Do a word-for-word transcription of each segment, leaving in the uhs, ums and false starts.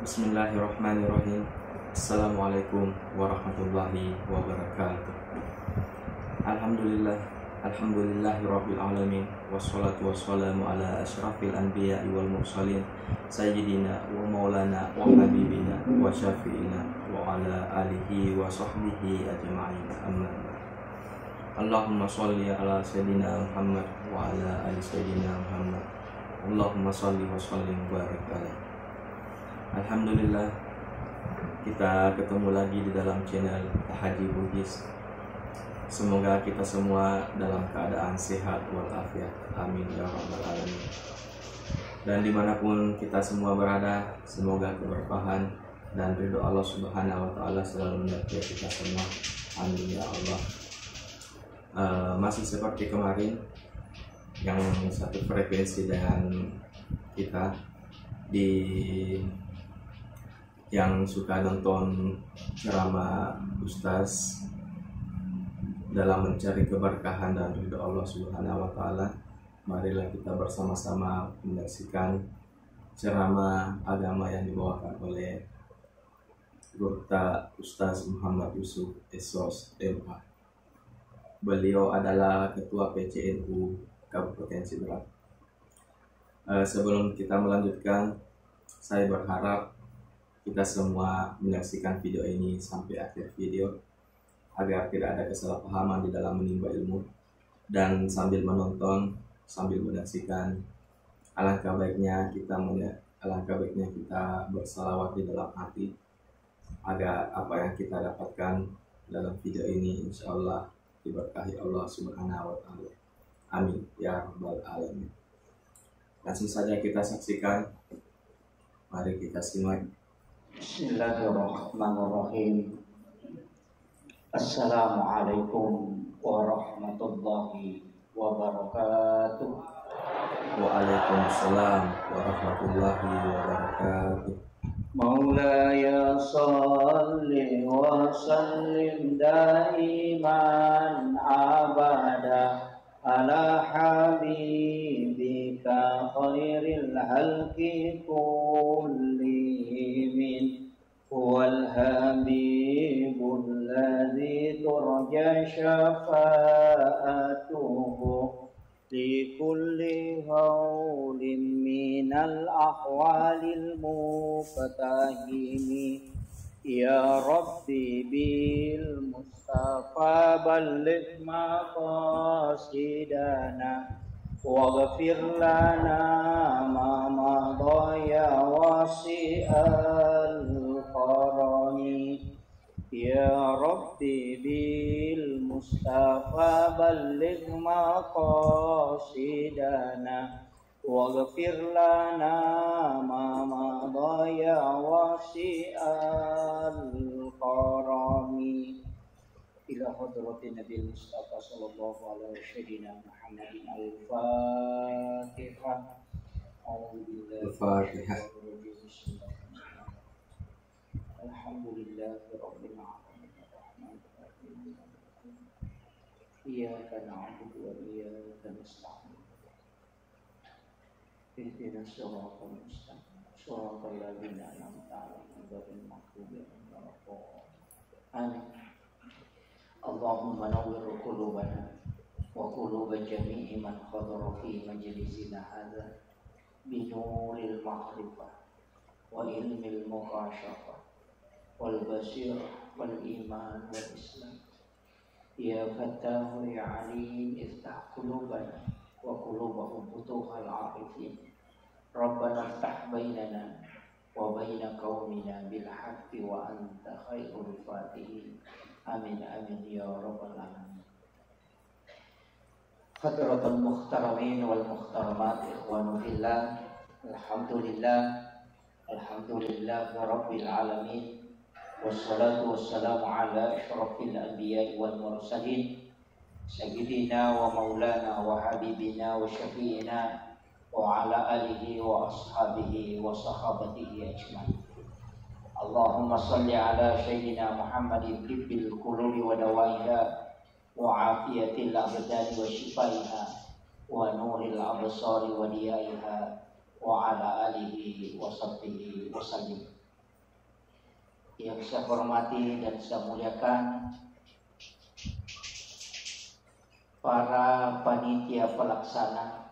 Bismillahirrahmanirrahim. Assalamualaikum warahmatullahi wabarakatuh. Alhamdulillah, alhamdulillahi rabbil alamin. Wassalatu wassalamu ala asyrafil anbiya'i wal mursalin, sayyidina wa maulana wa habibina wa syafi'ina wa ala alihi wa sahbihi ajma'in, amma ba'd. Allahumma shalli ala sayyidina Muhammad wa ala ali sayyidina Muhammad. Allahumma shalli wa sallim wa barik alaih. Alhamdulillah, kita ketemu lagi di dalam channel Haji Bugis. Semoga kita semua dalam keadaan sehat walafiat. Amin ya rabbal alamin. Dan dimanapun kita semua berada, semoga keberkahan dan ridho Allah Subhanahu wa Ta'ala selalu menyertai kita semua. Amin ya Allah. Eh, masih seperti kemarin, yang satu frekuensi dengan kita, di yang suka nonton ceramah Ustaz dalam mencari keberkahan dan ridho Allah Subhanahu wa Ta'ala, marilah kita bersama-sama menyaksikan ceramah agama yang dibawakan oleh Gurta Ustaz Muhammad Yusuf, S Sos, M A. Beliau adalah Ketua P C N U Kabupaten Sidrap. Eh, sebelum kita melanjutkan, saya berharap kita semua menyaksikan video ini sampai akhir video, agar tidak ada kesalahpahaman di dalam menimba ilmu. Dan sambil menonton, sambil menyaksikan, alangkah baiknya kita menye-, alangkah baiknya kita bersalawat di dalam hati, agar apa yang kita dapatkan dalam video ini, insya Allah, diberkahi Allah Subhanahu wa Ta'ala. Amin ya rabbal alamin. Langsung saja kita saksikan. Mari kita simak. Bismillahirrahmanirrahim. Assalamualaikum warahmatullahi wabarakatuh. Waalaikumsalam warahmatullahi wabarakatuh. مولاي صل وسلم دائما أبدا على حبيبك خير الخلق كلهم، هو الحبيب الذي ترجى شفاعته لكل هول من الأهوال المقتحم. يا رب بالمصطفى بلغ مقاصدنا واغفر لنا ما مضى يا واسع الكرم. يا رب بالمصطفى بلغ مقاصدنا واغفر لنا ما مضى يا واسع الكرم. إلى حضرة النبي المصطفى صلى الله على سيدنا محمد. الفاتحة. أعوذ بالله من الشيطان الرجيم. بسم الله الرحمن الرحيم. الحمد لله رب العالمين. الرحمن الرحيم. إياك نعبد وإياك نستعين. اهدنا الصراط المستقيم. صراط الذين أنعمت عليهم غير المغضوب عليهم ولا الضالين. آمين. اللهم نور قلوبنا وقلوب جميع من حضر في مجلسنا هذا بنور المعرفة وعلم المكاشفة والبصيرة والإيمان والإسلام. يا فتاح يا عليم افتح قلوبنا وقلوبهم فتوح العارفين. ربنا افتح بيننا وبين قومنا بالحق وأنت خير الفاتحين. آمين، آمين يا رب العالمين. حضرة المحترمين والمحترمات، إخوان في الله، الحمد لله، الحمد لله رب العالمين، والصلاة والسلام على أشرف الأنبياء والمرسلين، سيدنا ومولانا وحبيبنا وشفيعنا وعلى آله وأصحابه وصحابته أجمعين. اللهم صل على سيدنا محمد طب القلوب ودوائها وعافية الأبدان وشفائها ونور الأبصار وضيائها وعلى آله وصحبه وسلم. Yang saya hormati dan saya muliakan para panitia pelaksana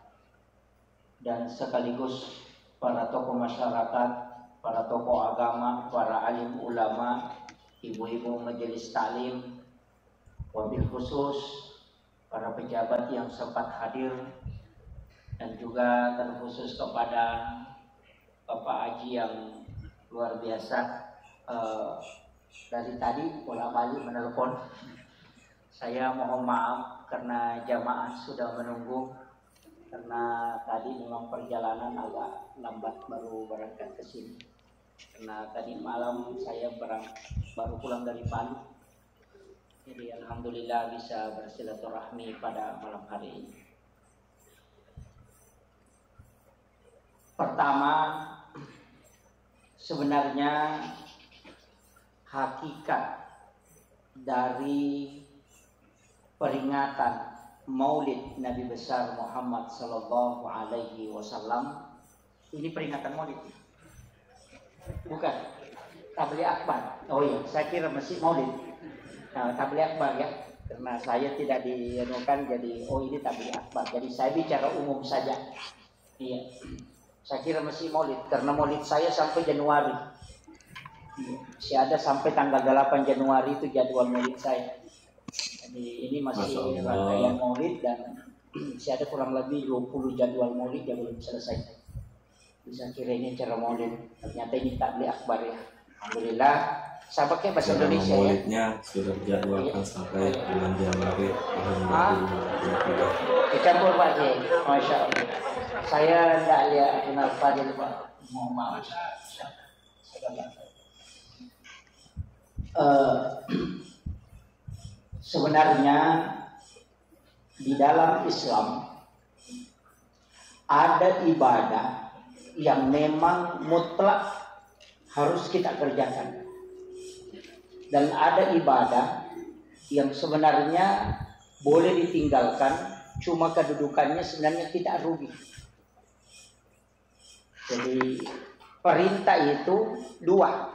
dan sekaligus para tokoh masyarakat, para tokoh agama, para alim ulama, ibu-ibu majelis taklim, wabil khusus para pejabat yang sempat hadir, dan juga terkhusus kepada Bapak Haji yang luar biasa, eh, dari tadi bolak-balik menelpon. Saya mohon maaf karena jamaah sudah menunggu, karena tadi memang perjalanan agak lambat baru berangkat ke sini. Karena tadi malam saya berang-, baru pulang dari Palu. Jadi alhamdulillah bisa bersilaturahmi pada malam hari ini. Pertama, sebenarnya hakikat dari peringatan Maulid Nabi Besar Muhammad Sallallahu Alaihi Wasallam, ini peringatan Maulid. Bukan. Tabligh Akbar. Oh iya, saya kira masih Maulid. Nah, Tabligh Akbar ya. Karena saya tidak dianukan, jadi, oh, ini Tabligh Akbar. Jadi saya bicara umum saja. Iya. Saya kira masih Maulid karena Maulid saya sampai Januari. Iya. Masih ada sampai tanggal delapan Januari itu jadwal Maulid saya. Jadi ini masih rangkaian Maulid dan masih ada kurang lebih dua puluh jadwal Maulid yang belum selesai. Bisa kira ini acara Maulid. Ternyata ini Tabligh Akbar ya. Alhamdulillah. Saya pakai bahasa Indonesia ya. Maulidnya sudah dijadwalkan sampai bulan Januari tahun dua ribu dua puluh tiga. Dicampur Pak Kiai. Masya Allah. Saya tidak lihat kenal Fadil Pak. Mohon maaf. Eh, sebenarnya di dalam Islam ada ibadah yang memang mutlak harus kita kerjakan. Dan ada ibadah yang sebenarnya boleh ditinggalkan, cuma kedudukannya sebenarnya kita rugi. Jadi perintah itu dua.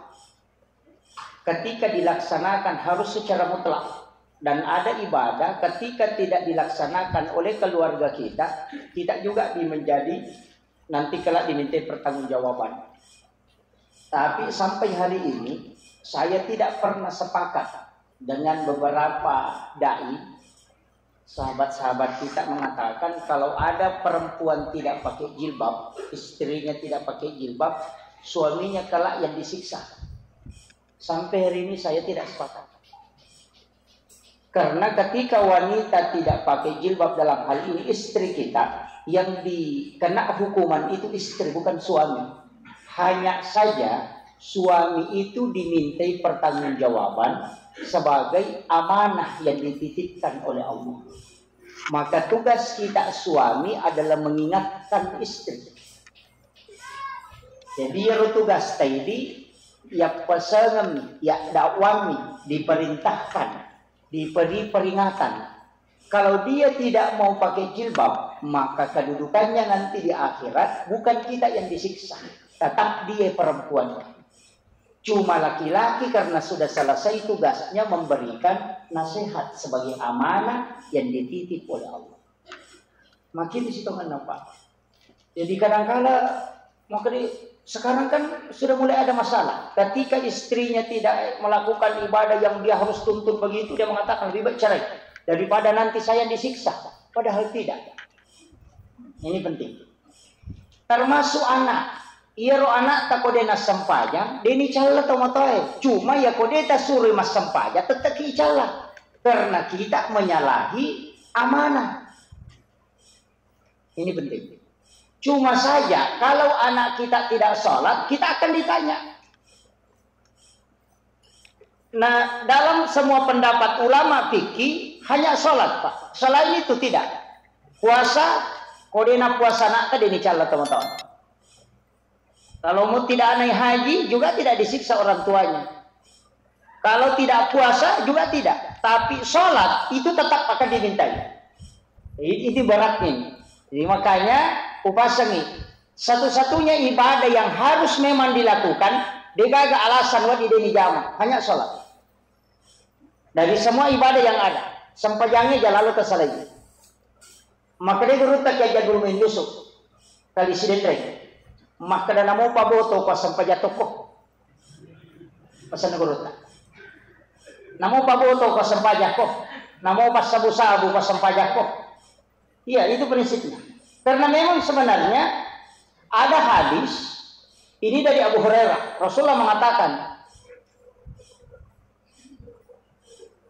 Ketika dilaksanakan harus secara mutlak. Dan ada ibadah ketika tidak dilaksanakan oleh keluarga kita, kita juga di-, menjadi nanti kelak dimintai pertanggungjawaban. Tapi sampai hari ini saya tidak pernah sepakat dengan beberapa dai, sahabat-sahabat kita mengatakan kalau ada perempuan tidak pakai jilbab, istrinya tidak pakai jilbab, suaminya kelak yang disiksa. Sampai hari ini saya tidak sepakat. Karena ketika wanita tidak pakai jilbab dalam hal ini istri kita, yang dikena hukuman itu istri, bukan suami. Hanya saja suami itu dimintai pertanggungjawaban sebagai amanah yang dititipkan oleh Allah. Maka tugas kita suami adalah mengingatkan istri. Jadi iyaro tugas taidi, ya pesangan, ya dakwami diperintahkan, diberi peringatan. Kalau dia tidak mau pakai jilbab, maka kedudukannya nanti di akhirat bukan kita yang disiksa, tetap dia perempuan. Cuma laki-laki karena sudah selesai tugasnya memberikan nasihat sebagai amanah yang dititip oleh Allah. Makin sitongan nampak. Jadi kadangkala maka di, sekarang kan sudah mulai ada masalah. Ketika istrinya tidak melakukan ibadah yang dia harus tuntut begitu, dia mengatakan lebih baik cerai daripada nanti saya disiksa. Padahal tidak. Ini penting. Termasuk anak. Iyaro anak tako de nassempajang, de nicalla tomatoe. Cuma ya ko de tasuroi massempajang, tetap icalla. Karena kita menyalahi amanah. Ini penting. Cuma saja kalau anak kita tidak sholat, kita akan ditanya. Nah, dalam semua pendapat ulama fikih hanya sholat, Pak. Selain itu tidak. Puasa, kodena puasa anak tadi nicalla teman-teman. Kalau mau tidak naik haji juga tidak disiksa orang tuanya. Kalau tidak puasa juga tidak. Tapi sholat itu tetap akan dimintai. Ini, ini beratnya ini. Jadi makanya upasangi satu-satunya ibadah yang harus memang dilakukan Degaga alasan wedding de' nijama, hanya sholat. Dari semua ibadah yang ada, sempajangnge aja lalo tasalai. Makkeda gurutta Kiai Haji Abdul Muin Yusuf, kali Sidenreng. Makkeda, "Namo paboto ko sempajang tokko." Pesanna gurutta. "Namo paboto ko sempajang ko. Namo passabu-sabu ko sempajang ko." Iya, itu prinsipnya. Karena memang sebenarnya ada hadis ini dari Abu Hurairah. Rasulullah mengatakan,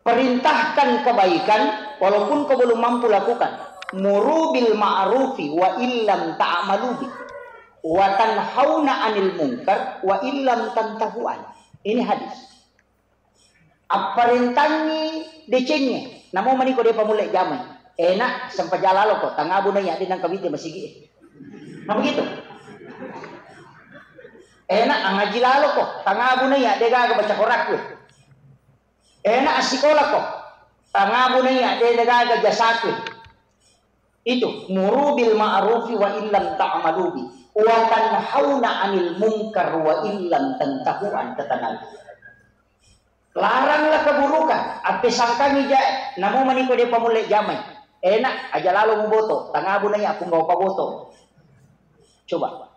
"Perintahkan kebaikan walaupun kau belum mampu lakukan. Muru bil ma'rufi wa illam ta'malu bi. Wa tanhauna 'anil munkar wa illam tantahu an." Ini hadis. Apparentangngi decengnge, namo maniko de'pa mulle jamai. Enak, sempajang lalo ko, tangabu naiya de' nangka wite masigi. Nah begitu. Enak, angaji lalo ko, tangabu naiya de'gaga baca korakku. Enak, assikola ko, tangabu naiya de'gaga jasaku. Itu, muru bil ma'rufi wa illam ta'malu bi, wa tanhauna 'anil munkar wa illam tantahu an, kata Nabi. Laranglah keburukan, appesangkangi jae, namo maniko de'pa mulle jamai. Enak, aja lalo muboto, tangabu naiya punggawa paboto. Coba.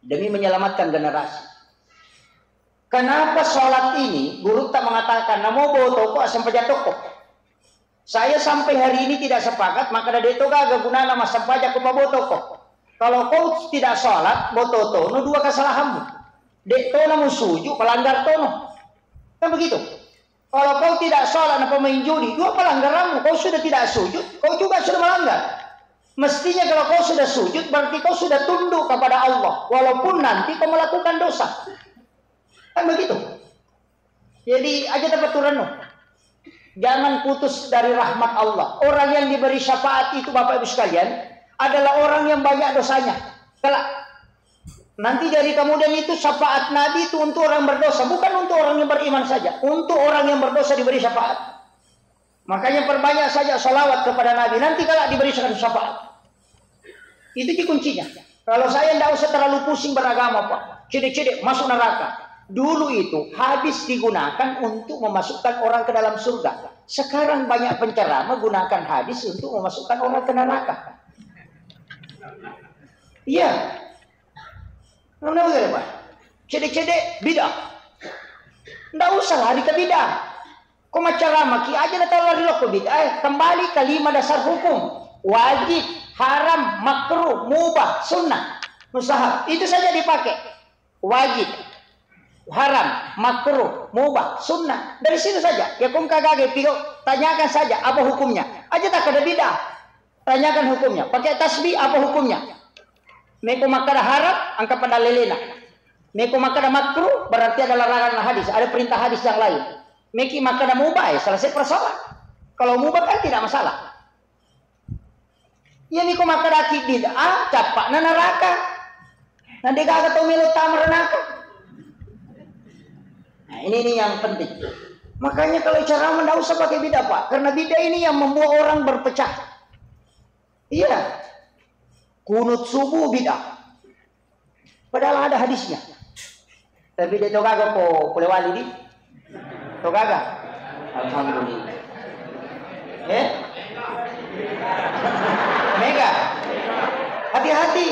Demi menyelamatkan generasi. Kenapa sholat ini, gurutta mengatakan, "Namo boto ko, assempajang tokko." Saya sampai hari ini tidak sepakat, makkeda de' to gaga gunana massempajang ko paboto ko. Kalau kau tidak sholat, boto tono dua kesalahanmu. De' to namo sujud, melanggar tono. Kan begitu? Kalau kau tidak sholat, apa main judi, dua pelanggaranmu. Kau sudah tidak sujud, kau juga sudah melanggar. Mestinya kalau kau sudah sujud, berarti kau sudah tunduk kepada Allah, walaupun nanti kau melakukan dosa. Kan begitu? Jadi, aja tapaturanno. Jangan putus dari rahmat Allah. Orang yang diberi syafaat itu, Bapak Ibu sekalian, adalah orang yang banyak dosanya. Kelak, nanti dari kemudian itu syafaat Nabi itu untuk orang berdosa, bukan untuk orang yang beriman saja. Untuk orang yang berdosa diberi syafaat. Makanya perbanyak saja salawat kepada Nabi. Nanti kelak diberikan syafaat. Itu ji kuncinya. Kalau saya ndak usah terlalu pusing beragama, Pak. Cede-cede masuk neraka. Dulu itu hadis digunakan untuk memasukkan orang ke dalam surga. Sekarang banyak penceramah gunakan hadis untuk memasukkan orang ke neraka. Iya. Kenapa begitu, Pak? Cede-cede bid'ah. Ndak usah lari ke bid'ah. Ko maccaramaki, aja na tau lari lokko bid'ah, eh. Kembali ke lima dasar hukum. Wajib, haram, makruh, mubah, sunnah, mustahab. Itu saja dipakai. Wajib, haram, makruh, mubah, sunnah. Dari situ saja. Ya, kung kagaga pigau, tanyakan saja apa hukumnya. Aja tak ada bid'ah. Tanyakan hukumnya. Pakai tasbih apa hukumnya? Meko makkada haram, engka pada lelena. Meko makkada makruh, berarti ada larangan hadis, ada perintah hadis yang lain. Meki makkada mubah, eh, selesai persoalan. Kalau mubah kan tidak masalah. Iya, niko makkada ki bid'ah, cappakna neraka. Nah, degaga tau melo tama neraka. Nah, ini, ini yang penting. Makanya kalau ceramah ndak usah pakai bid'ah, Pak. Karena bid'ah ini yang membuat orang berpecah. Iya. Kunut subuh bid'ah. Padahal ada hadisnya. Tapi de to gaga ko pole wali di. To gaga. Alhamdulillah. Eh? Mega. Hati-hati.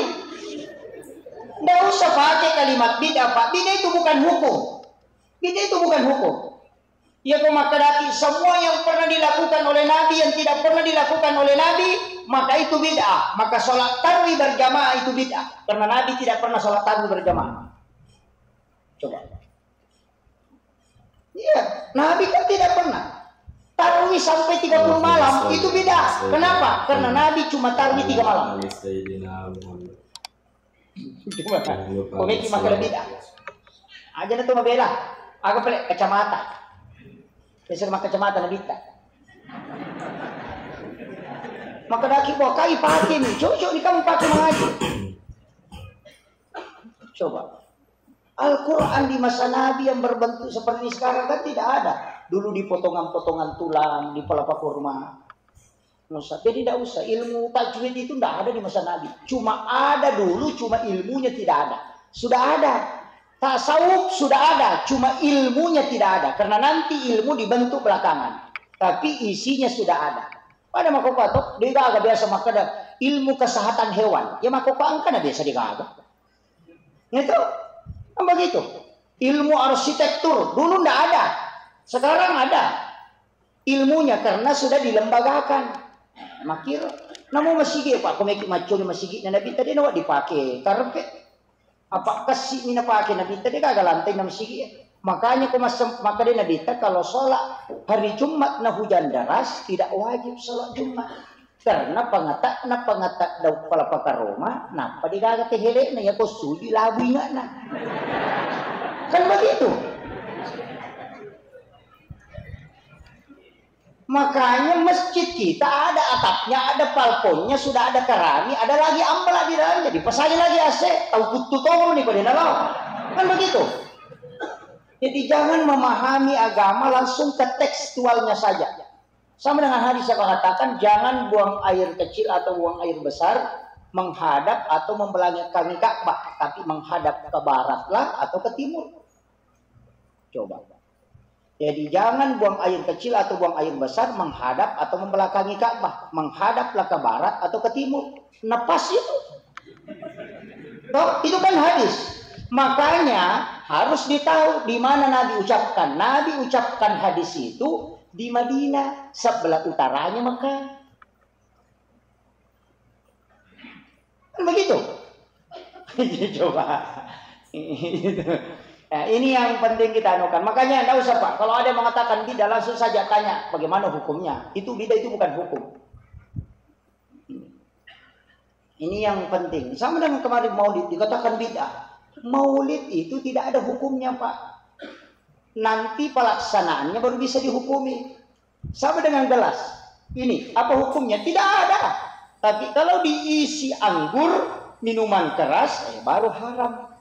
Ndak usah pakai kalimat bid'ah, Pak. Bid'ah itu bukan hukum. Bid'ah itu bukan hukum. Iya, ko makkadaki semua yang pernah dilakukan oleh Nabi, yang tidak pernah dilakukan oleh Nabi, maka itu bid'ah. Maka sholat tarwi berjamaah itu bid'ah. Karena Nabi tidak pernah sholat tarwi berjamaah. Coba. Iya, Nabi kan tidak pernah. Tarwi sampai tiga puluh malam, itu bid'ah. Kenapa? Karena Nabi cuma tarwi tiga malam. Cuma, komeki makkada bid'ah. Aja na to mabela. Aga pale kacamata. Biasa makkacamata Nabitta. Makkadaki, "Boh, kai pake ni. Cocok ni kamu pakai mengaji." Coba. Al-Quran di masa Nabi yang berbentuk seperti ini sekarang kan tidak ada. Dulu dipotongan-potongan tulang, di pelapa kurma. Nggak usah. Jadi tidak usah. Ilmu tajwid itu tidak ada di masa Nabi. Cuma ada dulu, cuma ilmunya tidak ada. Sudah ada. Tasawuf sudah ada, cuma ilmunya tidak ada. Karena nanti ilmu dibentuk belakangan. Tapi isinya sudah ada. Pada makkokkoe to, de' gaga biasa makkeda ilmu kesehatan hewan. Ya makkokkoe engkana biasa de' gaga. Itu kan begitu. Ilmu arsitektur dulu ndak ada. Sekarang ada ilmunya karena sudah dilembagakan. Makkiro, namo masigi, Pak, ko meki macconi masigi na Nabitta de' nawa dipake karpe. Apa kessi mi napake Nabitta de' gaga lantai na masigi. Makanya ko massem-, makkeda Nabitta kalau sholat hari Jumat na hujan deras tidak wajib sholat Jumat. Karena pangatakna pangatak daung pala pakaroma, nappa de' gaga tehelekna, ya ko sujud labu ingatna. Kan begitu. Makanya masjid kita ada atapnya, ada balkonnya, sudah ada keramik, ada lagi amplop di dalamnya, dipasang lagi A C, tau kuttu tongro ni pada nalo. Kan begitu. Jadi jangan memahami agama langsung ke tekstualnya saja. Sama dengan hadis yang mengatakan jangan buang air kecil atau buang air besar menghadap atau membelakangi Ka'bah, tapi menghadap ke baratlah atau ke timur. Coba. Jadi jangan buang air kecil atau buang air besar menghadap atau membelakangi Ka'bah, menghadaplah ke barat atau ke timur. Nah, pas itu. Toh, itu kan hadis. Makanya harus ditahu di mana Nabi ucapkan. Nabi ucapkan hadis itu di Madinah, sebelah utaranya Mekah. Kan begitu. Coba. Nah, ini yang penting kita anukan. Makanya nggak usah, Pak. Kalau ada yang mengatakan bid'ah, langsung saja tanya bagaimana hukumnya. Itu bid'ah, itu bukan hukum. Ini yang penting. Sama dengan kemarin maulid dikatakan bid'ah. Maulid itu tidak ada hukumnya, Pak. Nanti pelaksanaannya baru bisa dihukumi. Sama dengan gelas. Ini apa hukumnya? Tidak ada. Tapi kalau diisi anggur, minuman keras, eh, baru haram.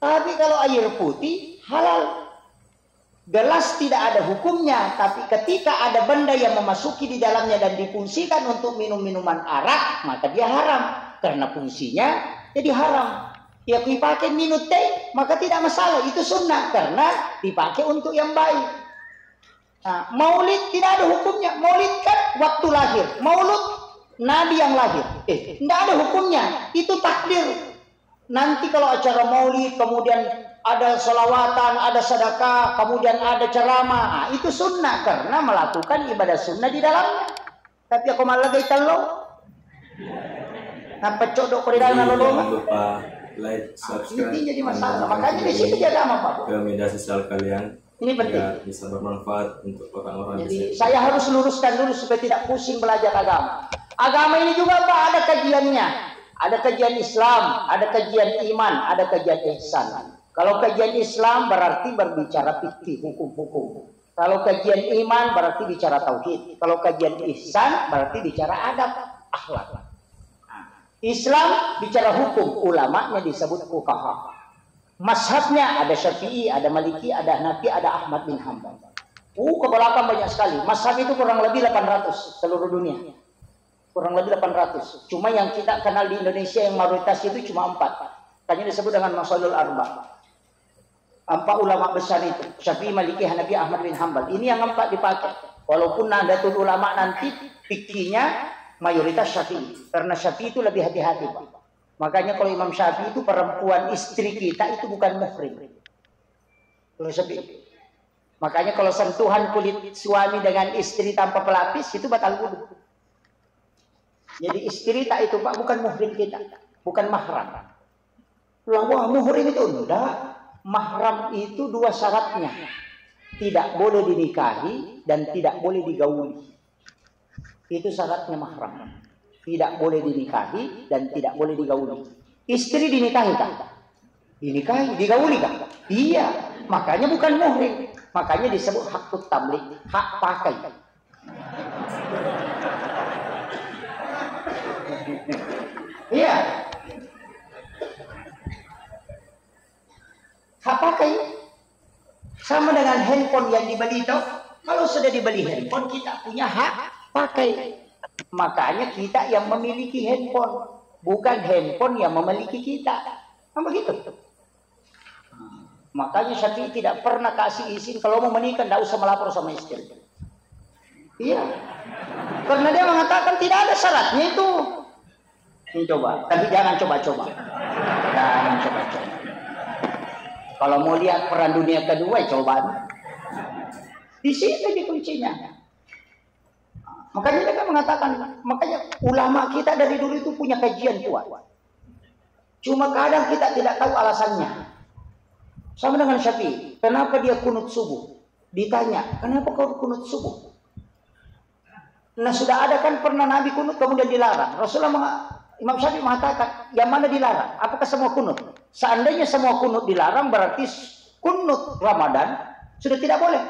Tapi kalau air putih, halal. Gelas tidak ada hukumnya, tapi ketika ada benda yang memasuki di dalamnya dan difungsikan untuk minum minuman arak, maka dia haram. Karena fungsinya jadi haram. Ya, kui pakai minum teh, maka tidak masalah. Itu sunnah karena dipakai untuk yang baik. Nah, maulid tidak ada hukumnya. Maulid kan waktu lahir. Maulud Nabi yang lahir. Eh, tidak ada hukumnya. Itu takdir. Nanti kalau acara maulid, kemudian ada salawatan, ada sedekah, kemudian ada ceramah, nah, itu sunnah karena melakukan ibadah sunnah di dalamnya. Tapi aku malah gak tello. Nah, pecodok ko di dalam. Jadi, jangan lupa like, subscribe, intinya jadi masalah. Makanya di sini jadi agama, Pak. Ke media sosial kalian. Ini penting. Biar bisa bermanfaat untuk orang-orang. Jadi, saya harus luruskan dulu supaya tidak pusing belajar agama. Agama ini juga, Pak, ada kajiannya. Ada kajian Islam, ada kajian iman, ada kajian ihsan. Kalau kajian Islam berarti berbicara fikih, hukum-hukum. Kalau kajian iman berarti bicara tauhid. Kalau kajian ihsan berarti bicara adab, akhlak. Islam bicara hukum, ulamanya disebut fuqaha. Mazhabnya ada Syafi'i, ada Maliki, ada Hanafi, ada Ahmad bin Hambal. Uh, ke belakang banyak sekali. Mazhab itu kurang lebih delapan ratus seluruh dunia. Kurang lebih delapan ratus. Cuma yang kita kenal di Indonesia yang mayoritas itu cuma empat. Makanya disebut dengan Mazhabul Arba. Empat ulama besar itu, Syafi'i, Maliki, Hanafi, Ahmad bin Hambal. Ini yang empat dipakai. Walaupun Nahdlatul Ulama nanti fikihnya mayoritas Syafi'i. Karena Syafi'i itu lebih hati-hati, Pak. Makanya kalau Imam Syafi'i itu perempuan istri kita itu bukan muhrim. Kalau Syafi'i. Makanya kalau sentuhan kulit suami dengan istri tanpa pelapis itu batal wudhu. Jadi istri tak itu, Pak, bukan muhrim kita, bukan mahram. Lah, wah, muhrim itu enggak. Mahram itu dua syaratnya. Tidak boleh dinikahi dan tidak boleh digauli. Itu syaratnya mahram. Tidak boleh dinikahi dan tidak boleh digauli. Istri dinikahi tak? Dinikahi, digauli tak? Iya. Makanya bukan muhrim. Makanya disebut hakut tamlik, hak pakai. Iya. Hak pakai. Sama dengan handphone yang dibeli toh. Kalau sudah dibeli handphone, kita punya hak pakai. Makanya kita yang memiliki handphone, bukan handphone yang memiliki kita. Kan begitu? Makanya Syafi'i tidak pernah kasih izin kalau mau menikah, ndak usah melapor sama istri. Iya. Karena dia mengatakan tidak ada syaratnya itu. Ini coba, tapi jangan coba-coba. Jangan coba-coba. Kalau mau lihat perang dunia kedua, coba. Di situ di kuncinya. Makanya mereka mengatakan, makanya ulama kita dari dulu itu punya kajian kuat. Cuma kadang kita tidak tahu alasannya. Sama dengan Syafi'i, kenapa dia kunut subuh? Ditanya, kenapa kau kunut subuh? Nah, sudah ada kan pernah Nabi kunut kemudian dilarang. Rasulullah menga- Imam Syafi'i mengatakan, yang mana dilarang? Apakah semua kunut? Seandainya semua kunut dilarang, berarti kunut Ramadan sudah tidak boleh.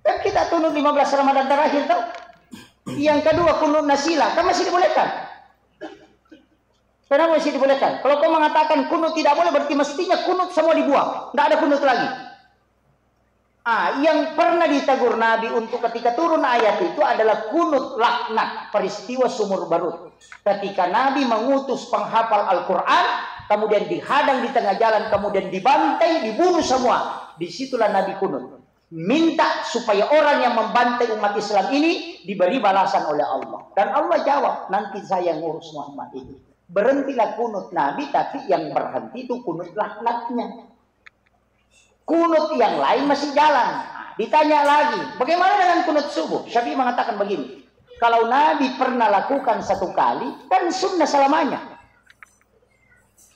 Kan kita kunut lima belas Ramadan terakhir, tau? Yang kedua, kunut nasila, kan masih dibolehkan? Kenapa masih dibolehkan? Kalau kau mengatakan kunut tidak boleh, berarti mestinya kunut semua dibuang. Nggak ada kunut lagi. Ah, yang pernah ditegur Nabi untuk ketika turun ayat itu adalah kunut laknat peristiwa sumur Barut. Ketika Nabi mengutus penghafal Al-Quran, kemudian dihadang di tengah jalan, kemudian dibantai, dibunuh semua. Disitulah Nabi kunut. Minta supaya orang yang membantai umat Islam ini diberi balasan oleh Allah. Dan Allah jawab, nanti saya ngurus Muhammad ini. Berhentilah kunut Nabi, tapi yang berhenti itu kunut laknatnya. Kunut yang lain masih jalan. Ditanya lagi, bagaimana dengan kunut subuh? Syafi'i mengatakan begini, kalau Nabi pernah lakukan satu kali, kan sunnah selamanya.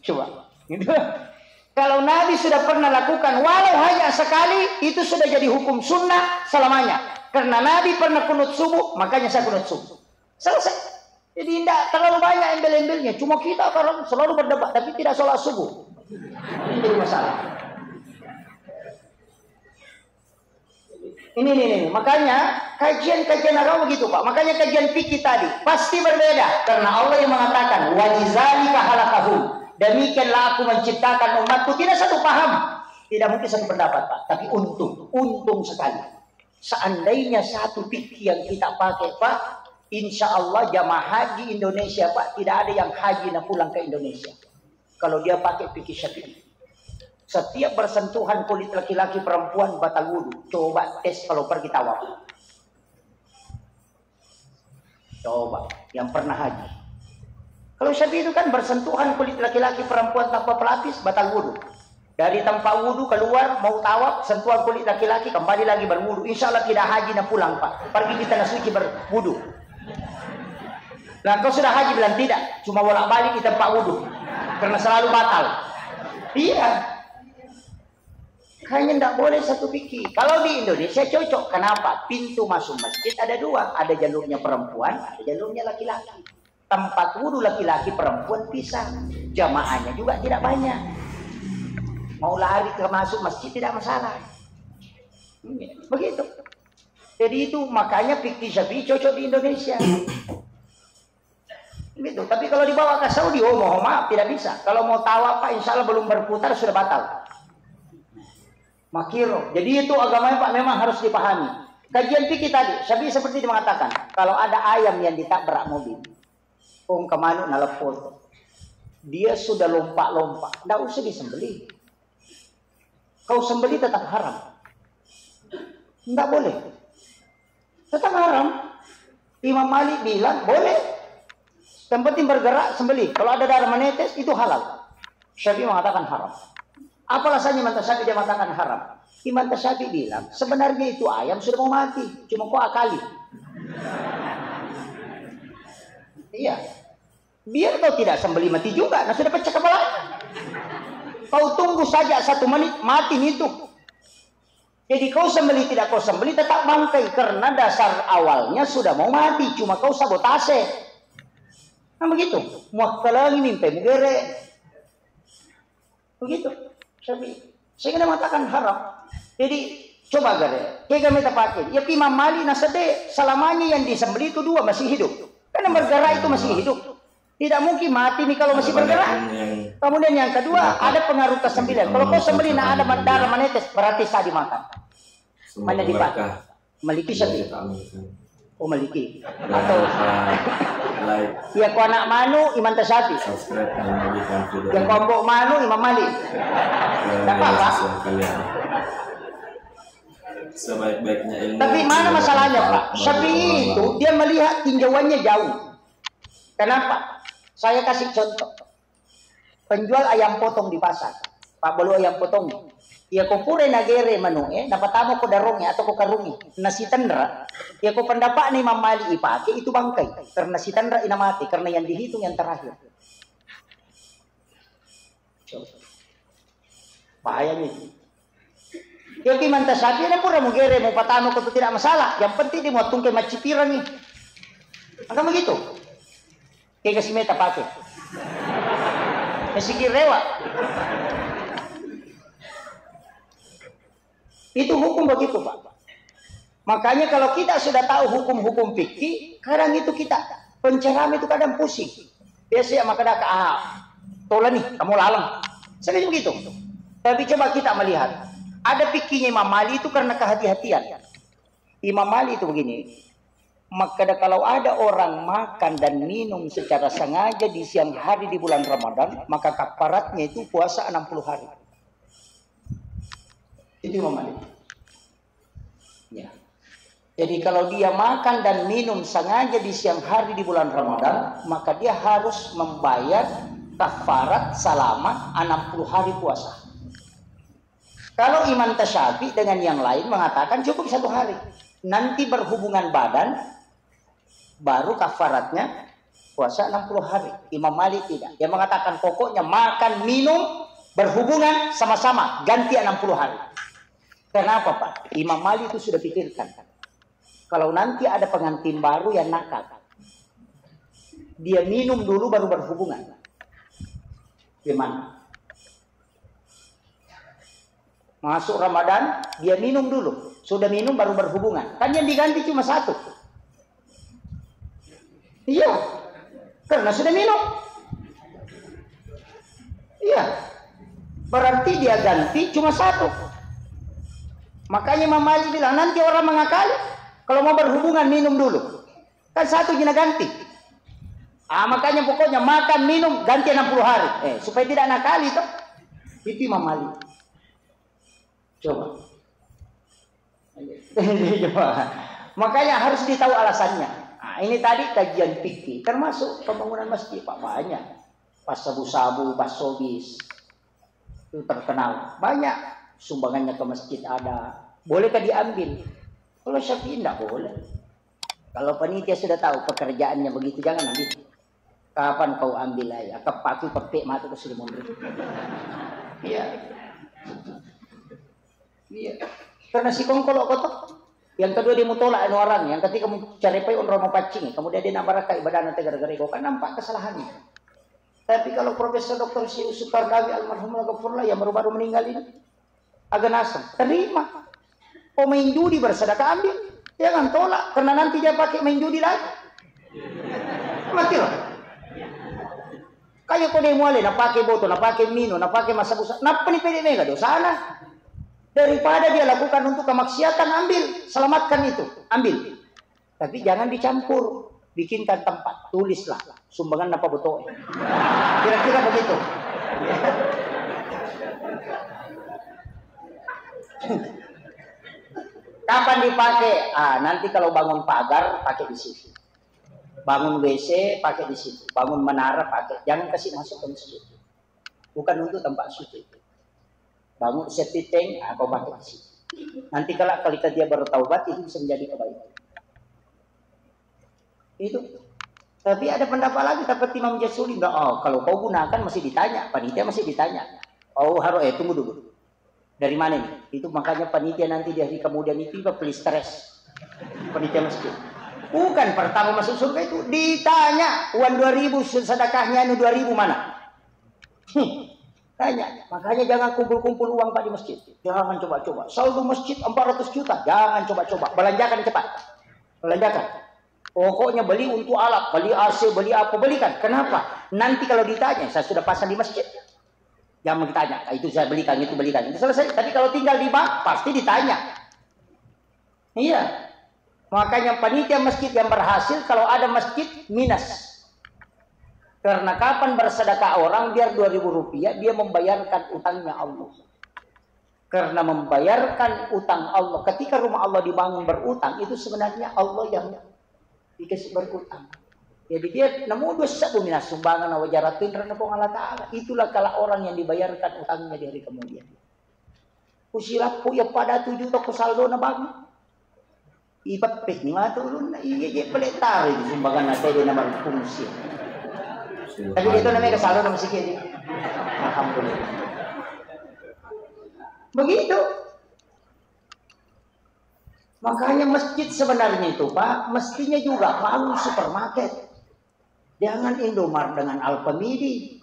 Coba. Gitu. Kalau Nabi sudah pernah lakukan, walau hanya sekali, itu sudah jadi hukum sunnah selamanya. Karena Nabi pernah kunut subuh, makanya saya kunut subuh. Selesai. Jadi tidak terlalu banyak embel-embelnya. Cuma kita sekarang selalu berdebat, tapi tidak sholat subuh. Ini jadi masalah. Ini, ini, ini. Makanya kajian-kajian agama begitu, Pak. Makanya kajian fikih tadi pasti berbeda karena Allah yang mengatakan, "Wa lidzalika khalaqahum." Demikianlah aku menciptakan umatku. Tidak satu paham, tidak mungkin satu pendapat, Pak. Tapi untung, untung sekali. Seandainya satu fikih yang kita pakai, Pak, insya Allah jamaah haji Indonesia, Pak, tidak ada yang haji na pulang ke Indonesia. Kalau dia pakai fikih Syafi'i. Setiap bersentuhan kulit laki-laki perempuan batal wudhu. Coba tes kalau pergi tawaf. Coba, yang pernah haji. Kalau Syafi'i itu kan bersentuhan kulit laki-laki perempuan tanpa pelapis, batal wudhu. Dari tempat wudhu keluar, mau tawaf, sentuhan kulit laki-laki, kembali lagi berwudhu. Insya Allah tidak haji na pulang, Pak. Pergi di tanah suci berwudhu. Nah, kau sudah haji bilang tidak, cuma bolak-balik di tempat wudhu. Karena selalu batal. Iya. Kayaknya ndak boleh satu fikih. Kalau di Indonesia cocok. Kenapa? Pintu masuk masjid ada dua. Ada jalurnya perempuan, ada jalurnya laki-laki. Tempat wudhu laki-laki perempuan pisah. Jamaahnya juga tidak banyak. Mau lari ke masuk masjid tidak masalah. Begitu. Jadi itu makanya fikih Syafi'i cocok di Indonesia. Gitu. Tapi kalau dibawa ke Saudi, oh mohon maaf, tidak bisa. Kalau mau tawaf, Pak, insya Allah belum berputar sudah batal. Makiro. Jadi itu agamanya, Pak, memang harus dipahami. Kajian fikih tadi, Syafi'i seperti itu mengatakan, kalau ada ayam yang ditabrak mobil, oh, ke manuk na lepo tu. Dia sudah lompa-lompa, ndak usah disembelih. Kau sembelih tetap haram. Ndak boleh. Tetap haram. Imam Malik bilang boleh. Yang penting bergerak, sembelih. Kalau ada darah menetes, itu halal. Syafi'i mengatakan haram. Apa alasannya Imam Syafi'i dia mengatakan haram? Imam Syafi'i bilang, sebenarnya itu ayam sudah mau mati, cuma kau akali. Iya. Biar kau tidak sembelih mati juga, nah sudah pecah kepala. Kau tunggu saja satu menit, mati itu. Jadi kau sembelih tidak kau sembelih tetap bangkai karena dasar awalnya sudah mau mati, cuma kau sabotase. Nah begitu, muakkalangi mimpi mugere. Begitu. Syafi'i. Sehingga dia mengatakan haram. Jadi coba gare, kega meta pakai. Ya Imam Malik nasede selamanya yang disembelih itu dua masih hidup. Karena bergerak itu masih hidup. Tidak mungkin mati nih kalau masih bergerak. Kemudian yang kedua, ada pengaruh kesembilan. Kalau kau sembelih, nah ada darah menetes, berarti sah dimakan. Mana dipakai? Maliki Syafi'i. Oh, Maliki. Atau, like, ya, ko anak manu, Imam Tasyafi. Subscribe dan bagikan video. Ya, ko ambo manu, Imam Malik. Nggak apa-apa. Sebaik-baiknya ilmu. Tapi mana masalahnya, Pak? Syafi'i itu dia melihat tinjauannya jauh. Kenapa? Saya kasih contoh. Penjual ayam potong di pasar, pabbalu ayam potong. Iya ko pura nagere manu e, napatama ko darong e atau ko karung e, nasitenra. Iya ko pendapatna Imam Malik ipake itu bangkai, karena sitenra ina mate, karena yang dihitung yang terakhir. Bahaya nih. Iya ki manta sapi na pura mugere mau patama ko tu tidak masalah. Yang penting dia mau tungke macipirangi. Angka begitu. Kega simeta pake. Masih kirewa. Itu hukum begitu, Pak. Makanya kalau kita sudah tahu hukum-hukum fikih, kadang itu kita penceramah itu kadang pusing. Biasa ya maka dah ah, tola nih, kamu lalang. Sering begitu. Tapi coba kita melihat, ada fikihnya Imam Malik itu karena kehati-hatian. Imam Malik itu begini, maka kalau ada orang makan dan minum secara sengaja di siang hari di bulan Ramadan, maka kafaratnya itu puasa enam puluh hari. Itu Imam Malik. Ya. Jadi kalau dia makan dan minum sengaja di siang hari di bulan Ramadan, maka dia harus membayar kafarat selama enam puluh hari puasa. Kalau Imam Tasyafi dengan yang lain mengatakan cukup satu hari. Nanti berhubungan badan, baru kafaratnya puasa enam puluh hari. Imam Malik tidak. Dia mengatakan pokoknya makan, minum, berhubungan sama-sama, ganti enam puluh hari. Kenapa, Pak? Imam Malik itu sudah pikirkan. Kalau nanti ada pengantin baru yang nakal, dia minum dulu baru berhubungan. Gimana? Masuk Ramadan, dia minum dulu. Sudah minum baru berhubungan. Kan yang diganti cuma satu. Iya, karena sudah minum. Iya, berarti dia ganti cuma satu. Makanya Imam Malik bilang, nanti orang mengakali, kalau mau berhubungan minum dulu. Kan satu jina ganti. Ah, makanya pokoknya makan, minum, ganti enam puluh hari. Eh, supaya tidak nakali toh. Itu Imam Malik. Coba. Coba. Makanya harus ditahu alasannya. Nah, ini tadi kajian fikih, termasuk pembangunan masjid, Pak, banyak. Pas sabu-sabu, pas sobis. Itu terkenal. Banyak sumbangannya ke masjid ada. Bolehkah diambil? Kalau Syafi'i tidak boleh. Kalau panitia sudah tahu pekerjaannya begitu, jangan ambil. Kapan kau ambil aja? Kepaku kepek matu ke Sri Munri. Iya. Iya. Karena si kongkolo kotor. Yang kedua dia mutolak anu orang, yang ketiga mu carepai onrong mapaccing, kemudian dia nabarakai ibadahna te gara-gara iko kan nampak kesalahannya. Tapi kalau Profesor Doktor Syekh Yusuf Qaradawi almarhum ghafurlah yang baru-baru meninggal ini, agak nasem, terima. Pemain judi bersedekah ambil, jangan tolak karena nanti dia pakai main judi lagi. Mati loh. Kayak kode muale, napake botol, napake mino, napake masa busa, nappa ni pede mega dosana. Daripada dia lakukan untuk kemaksiatan, ambil, selamatkan itu, ambil. Tapi jangan dicampur, bikinkan tempat, tulislah sumbangan apa betul. Kira-kira begitu. Kapan dipakai? Ah, nanti kalau bangun pagar, pakai di situ. Bangun W C, pakai di situ. Bangun menara, pakai. Jangan kasih masuk ke masjid. Bukan untuk tempat sujud. Bangun septic tank, ah, kau pakai di situ. Nanti kalau, kalau dia bertaubat, itu bisa menjadi kebaikan. Itu. Tapi ada pendapat lagi, dapat Imam Jasuli, "Nggak, oh, kalau kau gunakan masih ditanya, panitia masih ditanya." Oh, harus, eh, tunggu dulu. Dari mana ini? Itu makanya panitia nanti di hari kemudian itu juga please stress. Panitia masjid. Bukan pertama masuk surga itu ditanya, "Uang dua ribu sedekahnya anu dua ribu mana?" Hmm, tanya. Makanya jangan kumpul-kumpul uang, Pak, di masjid. Jangan coba-coba. Saldo masjid empat ratus juta. Jangan coba-coba. Belanjakan cepat. Belanjakan. Pokoknya beli untuk alat, beli A C, beli apa, belikan. Kenapa? Nanti kalau ditanya, "Saya sudah pasang di masjid." Jangan ditanya, "Ah, itu saya belikan, itu belikan." Itu selesai. Tapi kalau tinggal di bank, pasti ditanya. Iya. Makanya panitia masjid yang berhasil kalau ada masjid minus. Karena kapan bersedekah orang biar dua ribu rupiah, dia membayarkan utangnya Allah. Karena membayarkan utang Allah. Ketika rumah Allah dibangun berutang, itu sebenarnya Allah yang dikasih berutang. Jadi dia nemu dua sebbu minus sumbangan wajar pinrana Puang Allah Ta'ala. Itulah kalau orang yang dibayarkan utangnya di hari kemudian. Kusilappu ya pada tujuh toko saldo na bangun. Ipeppekni matu ulunna, iya je pale taro di sumbangan atau dia nama fungsi. Tapi dia itu namanya kesalahan nama sikit ni. Alhamdulillah. Begitu. Makanya masjid sebenarnya itu, Pak, mestinya juga bangun supermarket. Jangan Indomaret dengan Alfamidi.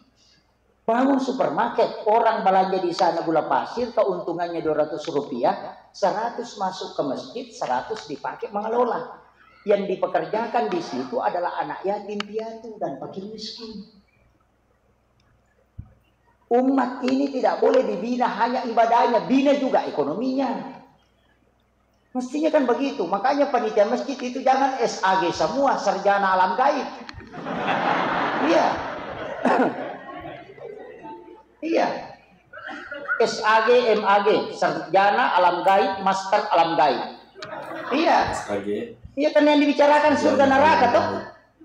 Bangun supermarket, orang belanja di sana gula pasir, keuntungannya dua ratus rupiah, seratus masuk ke masjid, seratus dipakai mengelola. Yang dipekerjakan di situ adalah anak yatim piatu dan fakir miskin. Umat ini tidak boleh dibina hanya ibadahnya, bina juga ekonominya. Mestinya kan begitu. Makanya panitia masjid itu jangan S A G semua, sarjana alam gaib. Iya. Iya. S A G, M A G, sarjana alam gaib, master alam gaib. Iya. S A G. Iya kan yang dibicarakan surga neraka tuh.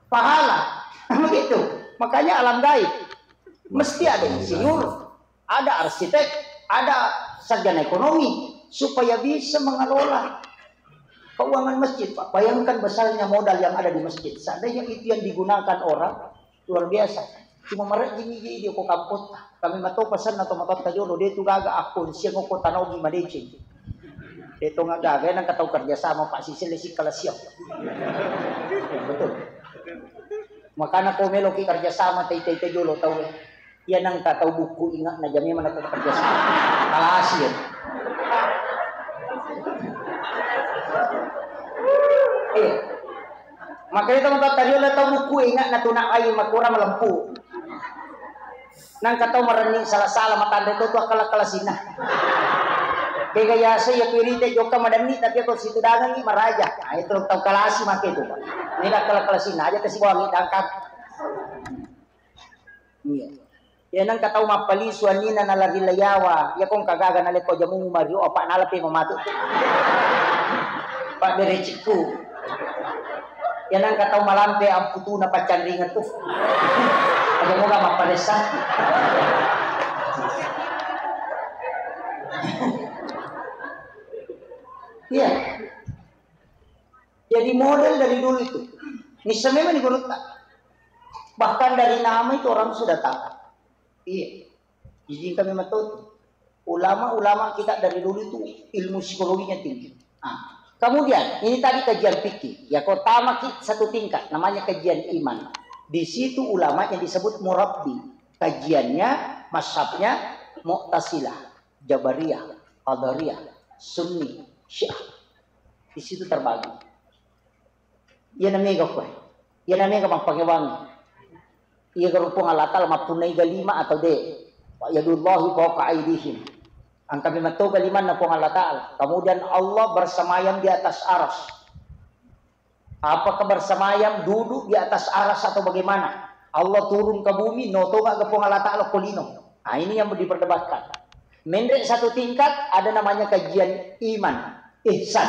Pahala. Begitu. Makanya alam gaib. Mesti ada insinyur, ada arsitek, ada sarjana ekonomi supaya bisa mengelola keuangan masjid, Pak. Bayangkan besarnya modal yang ada di masjid. Seandainya itu yang digunakan orang, luar biasa. Cuma marejjing iji dia ko kampotta. Kami mato pesan atau matotta jolo, dia tu gaga akun siang ko tanogi madeceng. Dia tu gaga, nang katau kerja sama Pak Sisile si kala siang. Betul. Makana ko meloki kerja sama tai-tai jolo tau. Iya nang ka tau bukku inga na jame mana ko kerja sama. Kalasi ya. Iya. Makanya teman-teman tadi oleh tau bukku inga na tuna ai makura malempu. Nang ka tau marenni sala-sala matanda itu tu akal-akal sinna. Kega yasa ya pirite jokka madenni tapi ko situ dagangi maraja. Nah, itu tau kalasi make itu. Ini akal-akal sinna aja kasi bawangi dangkap. Iya. Ya nang ka tau mappalisu anina nalari layawa, ya kong kagaga naleko jamu mario apa nalape mamatu. Pak berecikku. Ya nang ka tau malampe amputuna paccanringan tuh. Aja moga mapparessa. Iya. Jadi model dari dulu itu. Nissa memang di gurutta. Bahkan dari nama itu orang sudah tahu. Iya. Jadi kami matotu. Ulama-ulama kita dari dulu itu ilmu psikologinya tinggi. Nah, kemudian ini tadi kajian fikih. Ya, kau tamaki satu tingkat, namanya kajian iman. Di situ ulamanya disebut murabbi. Kajiannya, mazhabnya Mu'tazilah, Jabariyah, Qadariyah, Sunni, Syiah. Di situ terbagi. Iya namega koe. Iya namega mappakewangi. Iya garupung Allah Ta'ala mappunnai ga lima atau de. Wa yadullahi fawqa aidihim. Angka memang toga limanna Puang Allah Ta'ala. Kemudian Allah bersemayam di atas aras. Apakah bersemayam duduk di atas aras atau bagaimana? Allah turun ke bumi, no toga ke Puang Allah Ta'ala ko lino. Nah, ini yang diperdebatkan. Menrek satu tingkat ada namanya kajian iman, ihsan.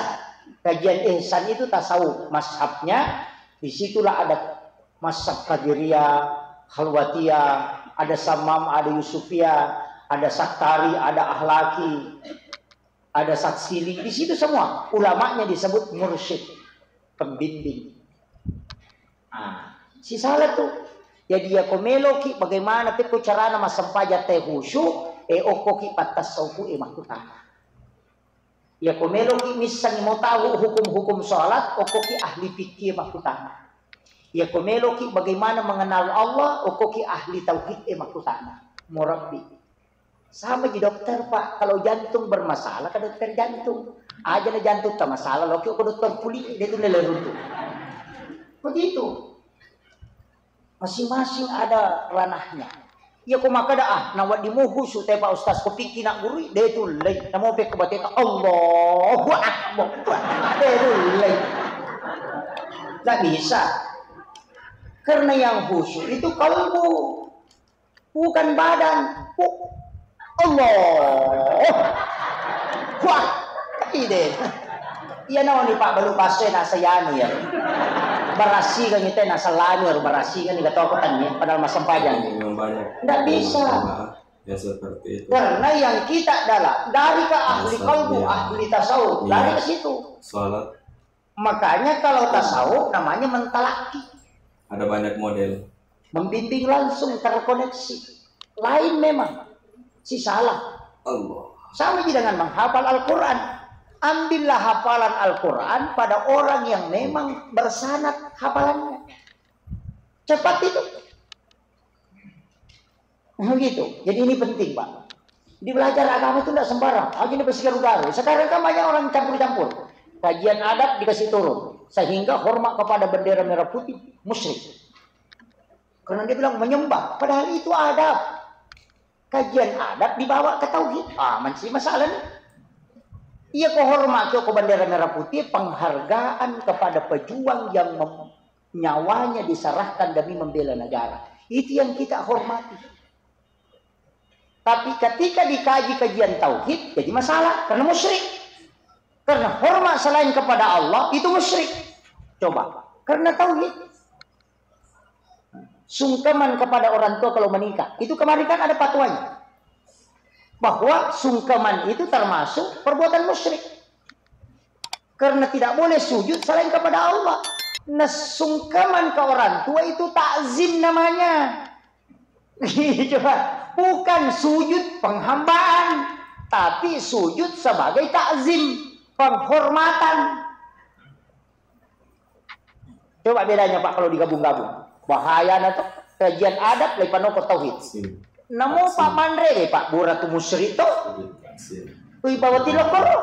Kajian ihsan itu tasawuf, mazhabnya. Disitulah ada mazhab Qadiriyah, Khalwatiyah, ada Samam, ada Yusufiyah, ada Saktari, ada Ahlaki, ada Satsili. Di situ semua ulamanya disebut mursyid, pembimbing. Ah, si salah tuh. Jadi ya ko meloki bagaimana pekko carana massempajang teh khusyuk, eh okkoki pattassauku eh makkutana. Ya ko meloki missangi mau tahu hukum-hukum sholat, okkoki ahli fikih makkutana. Ya ko meloki bagaimana mengenal Allah, okkoki ahli tauhid eh makkutana. Murabbi. Sama ji dokter, Pak. Kalau jantung bermasalah ke dokter jantung. Aja na jantung tak masalah, lo ke dokter kulit dia tu lele runtuh. Begitu. Masing-masing ada ranahnya. Iya ko makkeda ah, na wedding muhusu te Pak Ustaz ko pikki na guru de tullei. Namo pekko bateta Allahu Akbar. De tullei. Nggak bisa. Karena yang khusyuk itu kalbu, bukan badan. Oh, Allah. Wah, ide. Iya nawa ni Pak balu passe na sayanu ya. Barasikan kita na salanu ya, barasikan ni kata aku tanya, padahal masam pajang. Memang banyak. Nggak bisa. Ya seperti itu. Karena yang kita dalam dari ke ahli kalbu, ahli tasawuf, dari ke situ. Sholat. Makanya kalau tasawuf namanya mentalaki. Ada banyak model. Membimbing langsung terkoneksi. Lain memang. Si salah. Allah. Sama aja dengan menghafal Al-Quran. Ambillah hafalan Al-Quran pada orang yang memang bersanad hafalannya. Cepat itu. Begitu. Jadi ini penting, Pak. Di belajar agama itu tidak sembarang. Aja ini pasti garu-garu. Sekarang kan banyak orang campur-campur. Kajian adat dikasih turun. Sehingga hormat kepada bendera merah putih musyrik. Karena dia bilang menyembah. Padahal itu adab. Kajian adat dibawa ke tauhid. Ah, masih masalah nih. Iya, kehormat ke bendera merah putih, penghargaan kepada pejuang yang mem- nyawanya diserahkan demi membela negara. Itu yang kita hormati. Tapi ketika dikaji kajian tauhid, jadi masalah karena musyrik. Karena hormat selain kepada Allah itu musyrik. Coba, karena tauhid. Sungkeman kepada orang tua kalau menikah. Itu kemarin kan ada fatwanya. Bahwa sungkeman itu termasuk perbuatan musyrik. Karena tidak boleh sujud selain kepada Allah. Nah, sungkeman ke orang tua itu takzim namanya. Coba, bukan sujud penghambaan, tapi sujud sebagai takzim, penghormatan. Coba bedanya, Pak, kalau digabung-gabung. Bahaya na to. Kajian adat, lepanoko tauhid. Namo Pak manre, Pak, bura tu musyrik to. Wih, bawa tilokoro.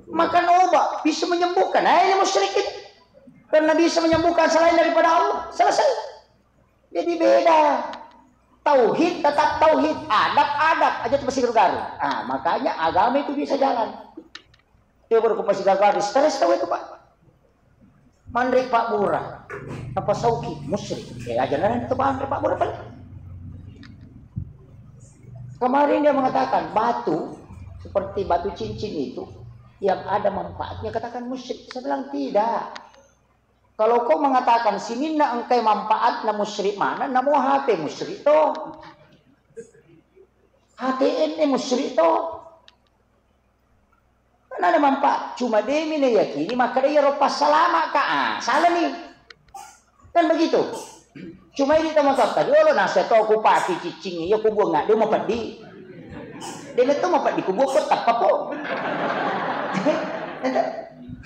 Makan obat bisa menyembuhkan. Nah, ini musyrik ini. Karena bisa menyembuhkan selain daripada Allah. Selesai. Jadi beda. Tauhid tetap tauhid, adab adab aja tu pasti garu-garu. Ah, makanya agama itu bisa jalan. Coba ko pasti garu-garu, stres tau itu, Pak. Manre Pak Bura, apa sauki musyrik. Ya aja nanti itu manre Pak Bura paling. Kemarin dia mengatakan batu seperti batu cincin itu yang ada manfaatnya, katakan musyrik. Saya bilang tidak. Kalau kau mengatakan sininna engkai manfaatna musyrik mana, namo H P musyrik to. H T N musyrik to. Kan ada manfaat. Cuma demi na yakini, maka dia ro passalama ka. Ah, salah nih. Kan begitu. Cuma ini teman-teman tadi, Allah nasa to aku pakai cicing, ya aku buang nggak, dia mau pedih. Dia betul mau pedih, aku buang kok tak apa.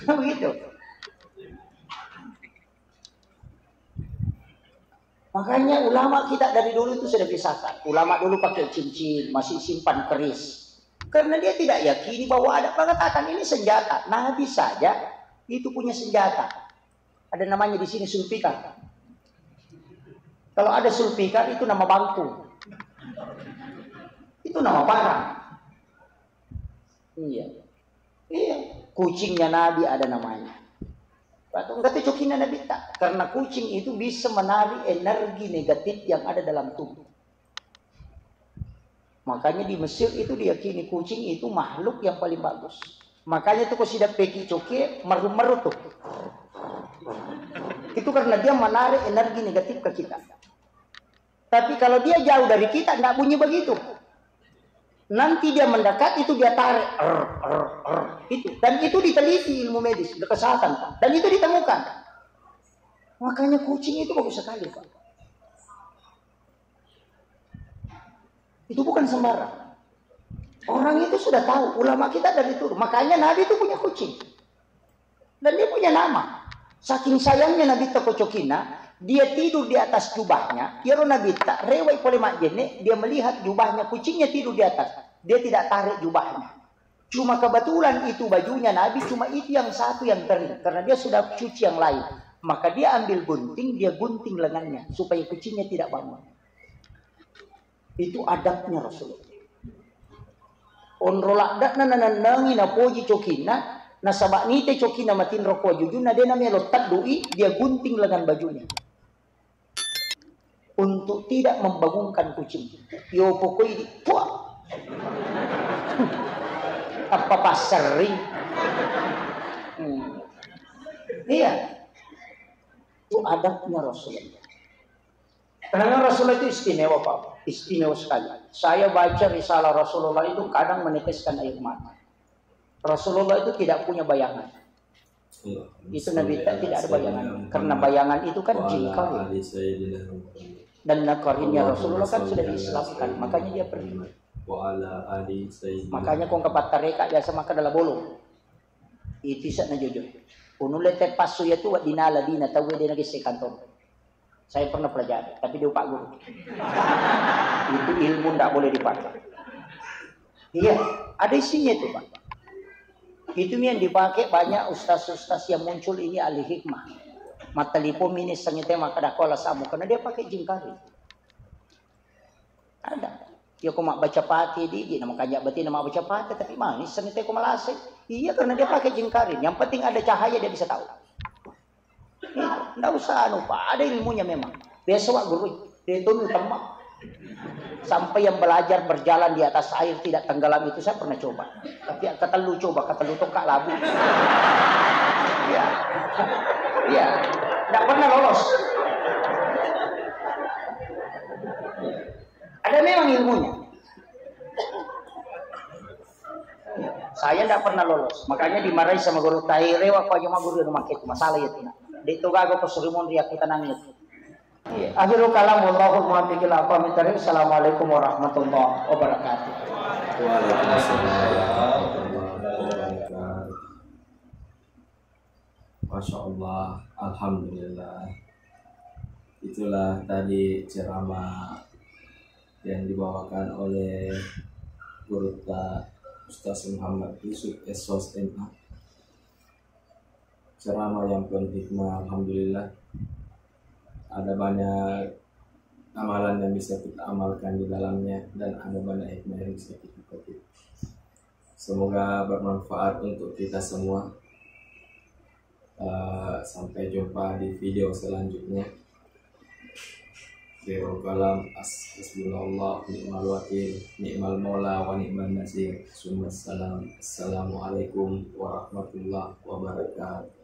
Begitu. Makanya ulama kita dari dulu itu sudah pisahkan. Ulama dulu pakai cincin, masih simpan keris. Karena dia tidak yakini bahwa ada, mengatakan ini senjata. Nabi saja itu punya senjata. Ada namanya di sini sulfikar. Kalau ada sulfikar itu nama bangku. Itu nama parang. Iya. Iya. Kucingnya Nabi ada namanya. Batu enggak tuh cokinna Nabi tak. Karena kucing itu bisa menarik energi negatif yang ada dalam tubuh. Makanya di Mesir itu diyakini kucing itu makhluk yang paling bagus. Makanya tuh kalau sidappeki coki meru-meru tuh. Itu karena dia menarik energi negatif ke kita. Tapi kalau dia jauh dari kita, nggak bunyi begitu. Nanti dia mendekat, itu dia tarik. Er, er, er, itu. Dan itu diteliti ilmu medis, kesehatan, Pak. Dan itu ditemukan. Makanya kucing itu bagus sekali, Pak. Itu bukan sembarang. Orang itu sudah tahu, ulama kita dari turun. Makanya Nabi itu punya kucing. Dan dia punya nama. Saking sayangnya Nabi ta ko cokinna, dia tidur di atas jubahnya. Iyaro Nabi ta rewai pole majjenne, dia melihat jubahnya, kucingnya tidur di atas. Dia tidak tarik jubahnya. Cuma kebetulan itu bajunya Nabi, cuma itu yang satu yang kering. Karena dia sudah cuci yang lain. Maka dia ambil gunting, dia gunting lengannya supaya kucingnya tidak bangun. Itu adabnya Rasulullah. Onro ladde'na nanennengi napoji cokinna, Nasaba nite cokina matinro ko wajujunna, de namelo teddu'i, dia gunting lengan bajunya. Untuk tidak membangunkan kucing. Yo pokoi di, puak. Apa passerring? Hmm. Iya. Itu adabnya Rasulullah. Karena Rasulullah itu istimewa, Pak. Istimewa sekali. Saya baca risalah Rasulullah itu kadang meneteskan air mata. Rasulullah itu tidak punya bayangan. Itu Nabi tak, tidak ada bayangan. Karena bayangan itu kan jin karim. Dan karimnya Rasulullah kan sudah diislamkan, makanya dia pergi. Makanya kong kapatta reka biasa maka dalam bolong. Itu sana jujur. Unulle te passu ya tu wa dinala dina tahu dia lagi sekantong. Saya pernah pelajari, tapi dia Pak Guru. Itu ilmu ndak boleh dipakai. Iya, ada isinya itu, Pak. Itu yang dipakai banyak ustaz-ustaz yang muncul ini ahli hikmah. Matalipo minis sangite maka dakola samu karena dia pakai jingkari. Ada. Ya ko mabbaca pati di, di nama kajak batina mabbaca pati tapi manis sangite ko malase. Iya karena dia pakai jingkari. Yang penting ada cahaya dia bisa tahu. Ndak usah anu, Pak, ada ilmunya memang. Biasa, Pak, guru, dia itu utama. Sampai yang belajar berjalan di atas air tidak tenggelam itu saya pernah coba. Tapi yang ketellu coba, ketellu tokak labu. Iya. Iya. Ndak pernah lolos. Ada memang ilmunya. Saya ndak pernah lolos. Makanya dimarahi sama guru. Tai rewa ko aja maguru di rumah itu. Masalah itu. Di itu gago ko surimun ria kita nangis. Iya. Akhirul kalam, wallahul muwaffiq ila aqwamit thariq. Assalamualaikum warahmatullahi wabarakatuh. Waalaikumsalam warahmatullahi wabarakatuh. Masya Allah, Alhamdulillah. Itulah tadi ceramah yang dibawakan oleh Guru ta Ustaz Muhammad Yusuf S O S M A. Ceramah yang penuh hikmah, Alhamdulillah. Ada banyak amalan yang bisa kita amalkan di dalamnya dan ada banyak hikmah yang bisa kita petik. Semoga bermanfaat untuk kita semua. Eh, sampai jumpa di video selanjutnya. Akhirul kalam, as-, hasbunallah, ni'mal wakil, ni'mal maula, wa ni'mal nasir. Summa salam. Assalamualaikum warahmatullahi wabarakatuh.